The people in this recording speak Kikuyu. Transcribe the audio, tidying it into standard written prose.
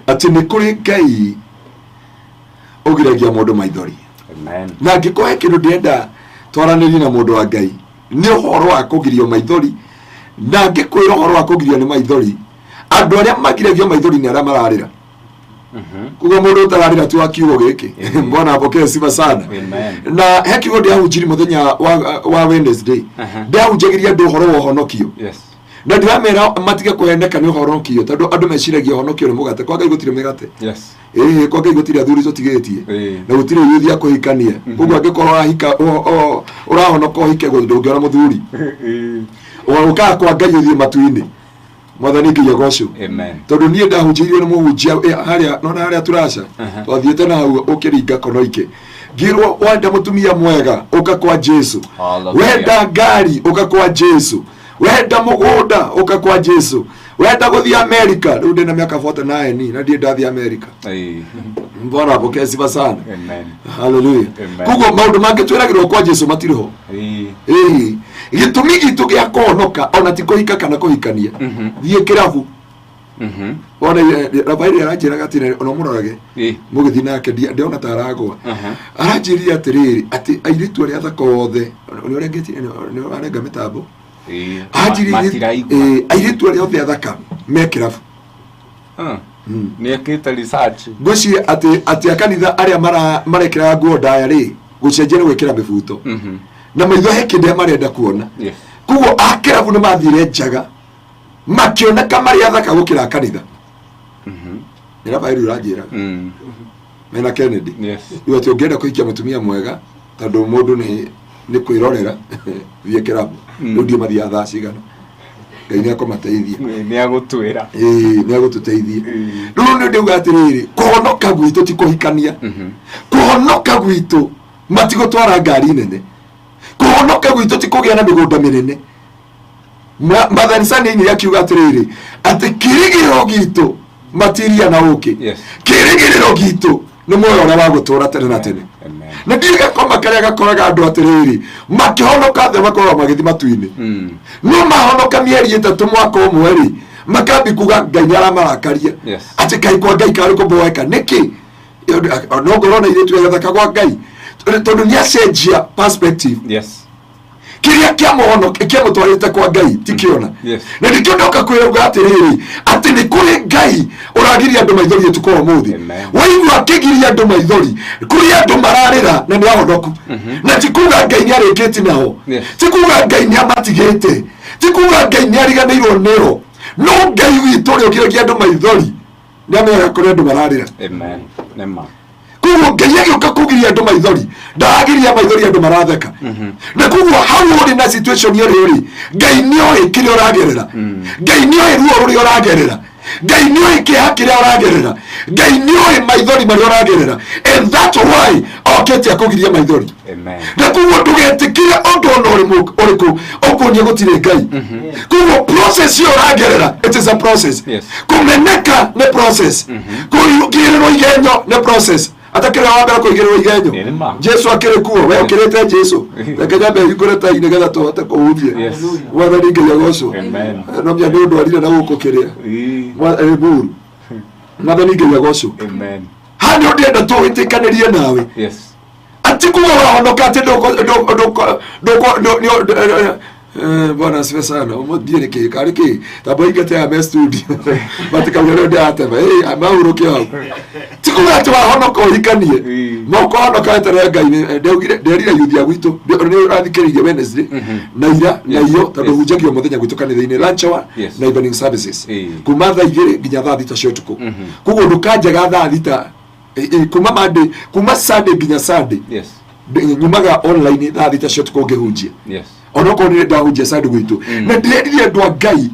Atĩ nĩ kũrĩ Ngai ũgiragia mũndũ maithori. Amen. Na angĩkorwo he kĩndũ ndĩrenda twaranĩrie na mũndũ wa Ngai, nĩ ũhoro wa kũgirio maithori. Na ngĩkwĩra ũhoro wa kũgirio nĩ maithori, andũ arĩa magiragio maithori nĩ arĩa mararĩra. Kuga mũndũ ũtararĩra ti wa kiugo gĩkĩ. Bwana apokee sifa sana. Amen. Na he kiugo ndĩahunjiri mũthenya wa Wednesday. Ndĩahunjagĩria andũ ũhoro wa ũhonokio. Na ndiramera matige kũheneka nĩ ũhonokio, tondũ andũ meciragia ũhonokio nĩ mũgate. Kwa Ngai gũtirĩ mĩgate. Ĩĩ, kwa Ngai gũtirĩ athuri tũtigĩtie. Na gũtirĩ yuthi a kũhikania. Koguo angĩkorwo ũrahika, ũrahonoka ũhike, ndũngĩona mũthuri. Ũkaga kwa Ngai ũthiĩ matu-inĩ. Mwathani Ngai agocwo. Amen. Tondũ niĩ ndahunjĩirio nĩ mũhunjia harĩa nona harĩa turaca. Twathiĩte na hau ũkĩringa konoike, ngĩrwo wenda mũtumia mwega, ũka kwa Jesu. Hallelujah. Wenda ngari, ũka kwa Jesu. Wenda mũgũnda, ũka kwa Jesu. Wenda gũthiĩ Amerika, rĩu ndĩna mĩaka 49 na ndirĩ ndathiĩ Amerika. Bwana apokee sifa sana. Amen. Haleluya. Amen. Koguo maũndũ mangĩ twĩragĩrwo kwa Jesu matirĩ ho. Ĩĩ, gĩtũmi gitũ gĩa kũhonoka ona ti kũhika kana kũhikania. Thiĩ kĩrabu. Ona Rafaeli aranjĩraga atĩ ona mũrorage mũgĩthiĩ nake, ndĩrona ta aragwa. Aranjĩrire atĩrĩrĩ, atĩ airĩtu arĩa athaka othe nĩ ũrengĩtie, nĩ ũrarenga mĩtambo. Anjĩrire Matiraigua. Airĩtu arĩa othe athaka me kĩrabu. Nĩ ekĩte research. Ngwĩciria atĩ akanitha arĩa marekĩraga nguo ndaya rĩ, gũcenjia nĩ gwĩkĩra mĩbuto. Na maitho he kĩndũ marenda kuona. Koguo a kĩrabu nĩ mathire njaga, makĩoneka marĩ athaka gũkĩra a kanitha. Nĩ Rafaeli ũranjĩra mena Kennedy. Rĩu atĩ ũngĩenda kũhikia mũtumia mwega, tondũ mũndũ nĩ kwĩrorera, thiĩ kĩrabu. Rĩu ndiũ mathiaga thaa cigana, Ngai nĩ akũmateithia. Nĩ agũtwĩra. Ĩĩ, nĩ agũtũteithia. Rĩu nĩ ndĩuga atĩrĩrĩ, kũhonoka gwitũ ti kũhikania. Kũhonoka gwitũ matigũtwara ngari nene. Kũhonoka gwitũ ti kũgĩa na mĩgũnda mĩnene. Mathani Sunday akiuga atĩrĩrĩ, atĩ kĩrĩgĩrĩro gitũ matiria na ũkĩ. Kĩrĩgĩrĩro gitũ nĩ muoyo ũrĩa wa gũtũra tene na tene. Amen. Na ndiũĩ gakoma karĩa gakoraga andũ atĩrĩrĩ, makĩhonoka thĩ makoragwo magĩthiĩ matu-inĩ. No mahonoka mĩeri 3, mwaka ũmwe rĩ, makambi kuga Ngai nĩ aramarakaria. Atĩ kaĩ kwa Ngai karĩ kũboeka nĩkĩ? No ngorwo na irĩtu gathaka kwa Ngai, tondũ nĩ acenjia perspective. Kĩrĩa kĩamũtwarĩte kwa Ngai ti kĩona. Na nĩkĩo ndoka kwĩrauga atĩrĩrĩ, atĩ nĩ kũrĩ Ngai ũragiria andũ maithori ũtukũ wa ũmũthĩ. Amen. Waigua akĩgiria andũ maithori, kũrĩ andũ mararĩra na nĩ ahonoku. Na ti kuga Ngai nĩ arĩkĩtie nao. Ti kuga Ngai nĩ amatigĩte, ti kuga Ngai nĩ ariganĩirwo nĩo. No Ngai witũ ũrĩa ũgiragia andũ maithori nĩ amenyaga kũrĩ andũ mararĩra. Amen. Nĩma. Koguo Ngai agĩũka kũgiria andũ maithori, ndaragiria maithori andũ maratheka. Na koguo hau ũrĩ na situation ĩrĩa ũrĩ, Ngai nĩoĩ kĩrĩa ũragerera. Ngai nĩoĩ ruo rũrĩa ũragerera. Ngai nĩoĩ kĩeha kĩrĩa ũragerera. Ngai nĩoĩ maithori marĩa ũragerera, and that's why okĩte akũgiria maithori. Amen. Na koguo ndũgetĩkĩre ũndũ ona ũrĩkũ ũkuonie gũtirĩ Ngai. Koguo process ĩyo ũragerera, it is a process. Kũmeneka nĩ process, kũigĩrĩrwo igenyo nĩ process. Atakĩrĩ wa mbere kũigĩrĩrwo igenyo. Nĩ ma. Jesu akĩrĩ kuo, we ũkĩrĩte Jesu. Reke nyambe hingũre tai nĩgetha tũhote kũhunjia. Mwathani Ngai agocwo. Amen. No mia nĩ ũndũ arire na gũkũ kĩrĩa. Mũru. Mwathani Ngai agocwo. Amen. Haha nĩ ndĩrenda tũhĩtĩkanĩrie nawe. Ati kuga wahonoka atĩ ndũko ndũko ndũ Bwana asifiwe sana. Ũmũthiĩ nĩ kĩ karĩ kĩ tamba ingate ya me studio matikauge rĩu ndĩratema mahurũke hau. Ti kuga atĩ wahonoka ũhikanie. No ũkũhonoka weterere Ngai. Ndaugire, nderire yuthi ya gwitũ nĩ ũrathikĩrĩirie Wednesday na ira na iyo, tondũ hunjagia o mũthenya gwitũ kanitha-inĩ, lunch hour na evening services, kuma thaa 2 nginya thaa 6 cia ũtukũ. Koguo ndũkanjaga thaa 6, kuma Monday, kuma Sunday nginya Sunday. Nyumaga online thaa 6 cia ũtukũ ngĩhunjia. Onokorwo nĩ ndahunjia Sunday gwitũ, na ndĩrerire andũ a Ngai.